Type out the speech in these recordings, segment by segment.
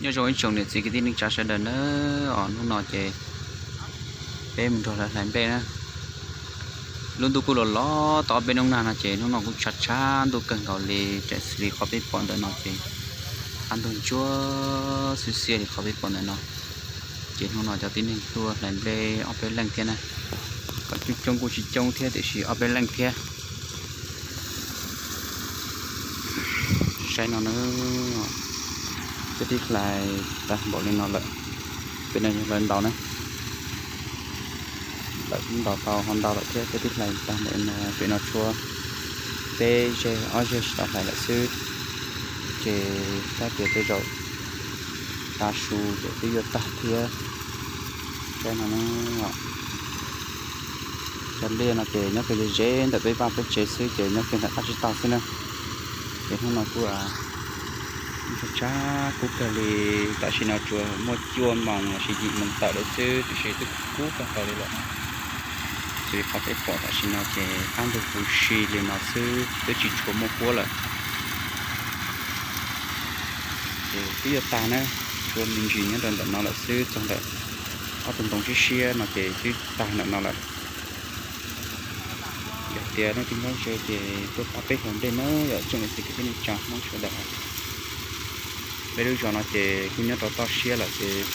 Nyob zoo ib tsoom niam txiv kwv tij neej tsa sawv daws nawb, os hnub no ces peb mus nrog lawv hlais nplej na. Lub ntuj kuj los los tau ob peb hnub nag no ces hnub no kuj tshav tshav ntuj kawg nkaus li, raws xws li qhov peb pom ntawm no ces qab ntuj ntsuab xiab xiab li qhov peb pom ntawm no. Ces hnub no cov tib neeg tuaj hlais nplej ob peb leej thiab na, kom coob coob kuj tsis coob thiab tiam sis ob peb leej thiab. Saib no na, peb twb hlais tag npaum li no lawm. Pem no yog lawv ntaus na, lawv twb ntaus tau ho ntau lawm thiab, peb twb hlais tag npaum li no. Pem no tshuav peb zeg ob zeg tsis tau hlais lawm xwb, ces tab tias tej zaum tav su ces twb yuav tag thiab. Saib no na, cov nplej no ces nyob kiag ze ze ntawm peb vaj peb tsev xwb ces nyob kiag ntawm qab tsib taug xwb na. Ces hnub no kuj tshav tshav kub kawg li, tam sim no tsuas muaj cuaj moos los sis yim moos tawm lawm xwb tiam sis twb kub kawg nkaus li lawm. Xws li qhov peb pom tam sim no ces qab ntug huv si li no xwb twb tsis tshua muaj huab lawm. Ces twb yuav tag na, tshuav me ntsis nyob rau ntawm no lawm xwb, txog ntawm ob tug ntoo siab siab no ces twb tag ntawm no lawm. Yog tias leej twg nyob ze ces tuaj pab peb hlais nplej na, yog tsoom niam txiv kwv tij neej tsa Hmoob sawv daws. Peb lub zos no ces kuj nyob rau toj siab lawm ces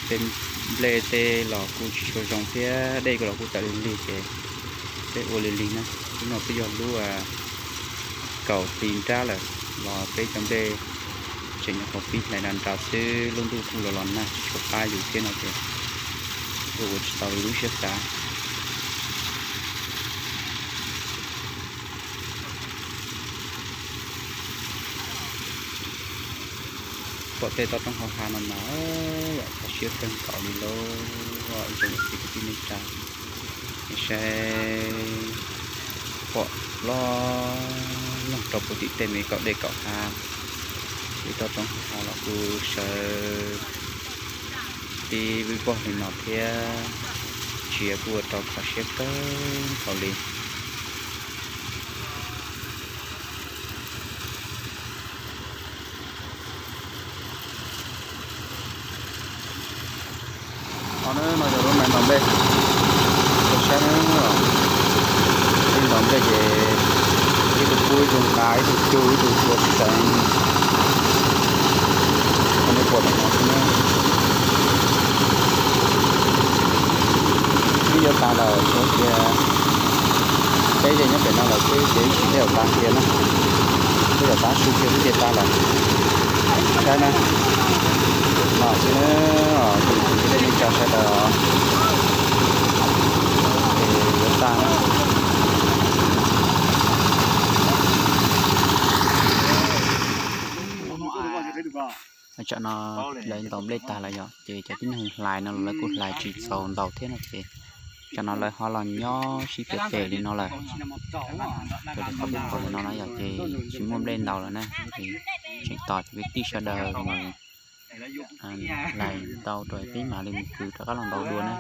tej nplej tej los kuj tsis tshua zoo thiab dej los kuj tawm lig lig ces peb ua lig lig na. Lub no twb yog lub kaum hli nrab lawm los peb cov nplej tseem nyuam qhuav pib hlais nra nra xwb, lub ntuj kuj los los nag tsis tshua qab yus thiab no ces kuj ua tsis tau li lub siab xav. Pom tej toj roob hauv hav no mas yam kho siab kawg nkaus li lauj, ib tsoom niam txiv kwv tij neej tsa. Saib pom loj loj rau puag tim tej me kaum dej kaum hav, ib toj roob hauv hav los kuj sawv tib vij vog li no thiab, tsis kuj ua rau kho siab kawg nkaus li. Qhov no yog lub nais ntaus nplej, saib, ib ntaus nplej ces ib tug kub ib tug nqa ib tug cug ib tug tua tsis tau. Qhov nej pom ntawm no xwb na, twb yuav tag lawm, tshuav kiag peb ze nyob pem no lawm xwb ces ib sim tej zaum tag kiag na, tej zaum tav su kiag xwb ces tag lawm. Saib na, no xwb na, tsoom niam txiv kwv tij neej tsa sawv daws, ces yuav tag na. Tsam no lawv ntaus nplej tag lawm yom, ces cov tib neeg hlais no los lawv kuj hlais tsis txaus ntaus thiab no ces tsam no lawv ho los nyob sib pem pem li no lawm. Raws li qhov peb pom li no na yom, ces tsis muaj nplej ntaus lawm na, ces tseem tos cov kwv tij sawv daws mus hlais tau rau peb mam li mus kwv rov qab los ntaus dua na.